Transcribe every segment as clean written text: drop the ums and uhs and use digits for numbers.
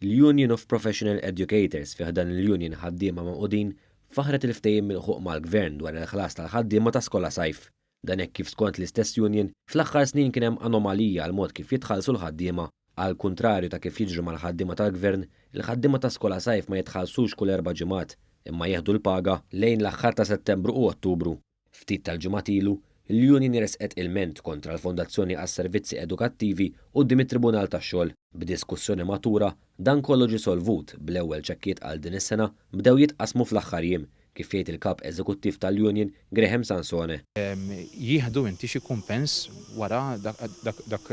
L-Union of Professional Educators fi ħdan il-Union Ħaddiema Magħqudin faħret il-ftehim milħuq mal-Gvern dwar il-ħlas tal-ħaddiema ta' Skolasajf. Dan hekk kif skont l-istess union, fl-aħħar snin kien hemm anomalija għal mod kif jitħallsu l-ħaddiema. Għal kuntrarju ta' kif jiġri mal-ħaddiema tal-Gvern, il-ħaddiema ta' Skolasajf ma jitħallsux kull 4 ġimgħat, imma jieħdu l-paga lejn l-aħħar ta' Settembru u Ottubru. Ftit tal-ġimgħat ilu, il-union resqet ilment kontra l-Fondazzjoni għas-Servizzi Edukattivi quddiem it-Tribunal tax-Xogħol. B'diskussjoni matura, dan kollu ġie solvut bl-ewwel ċekkiet għal din is-sena bdew jitqasmu fl-aħħar jiem, kif jgħid il-kap eżekuttiv tal-union Graham Sansone. Jieħdu inti xi kumpens wara dak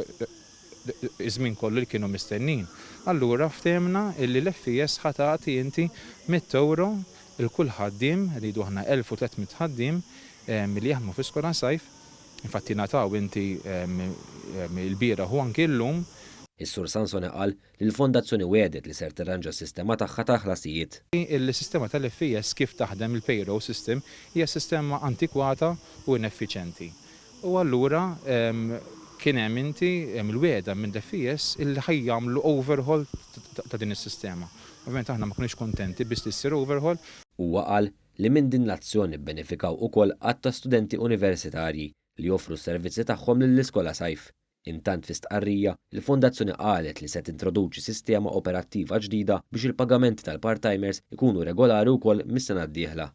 iż-żmien kollu li kienu mistennin. Allura ftehemna illi l-FES ħa tagħti inti 100 euro 'l kull ħaddiem, rridu aħna 1300 ħaddiem li jaħdmu fi Skolasajf, infatti ngħataw inti il-bieraħ u anki llum. Is-Sur Sansone qal li l-fondazzjoni wegħdet li ser tirranġa s-sistema tagħha tal-ħlasijiet. Il-sistema tal-FES kif taħdem, il-payroll system, hija sistema antikwata u ineffiċenti. U allura kien hemm inti il-wegħda minn l-FES illi ħa jagħmlu overhaul ta' din is-sistema. Ovvjament aħna ma konniex kontenti biss li ssir overhaul. Huwa qal li minn din l-azzjoni bbenefikaw ukoll għadd ta' studenti universitarji li joffru s-servizzi tagħhom lill-Iskolasajf. Intant fi stqarrija, il-fondazzjoni qalet li se tintroduċi sistema operattiva ġdida biex il-pagamenti tal-part-timers ikunu regolari wkoll mis-sena d-dieħla.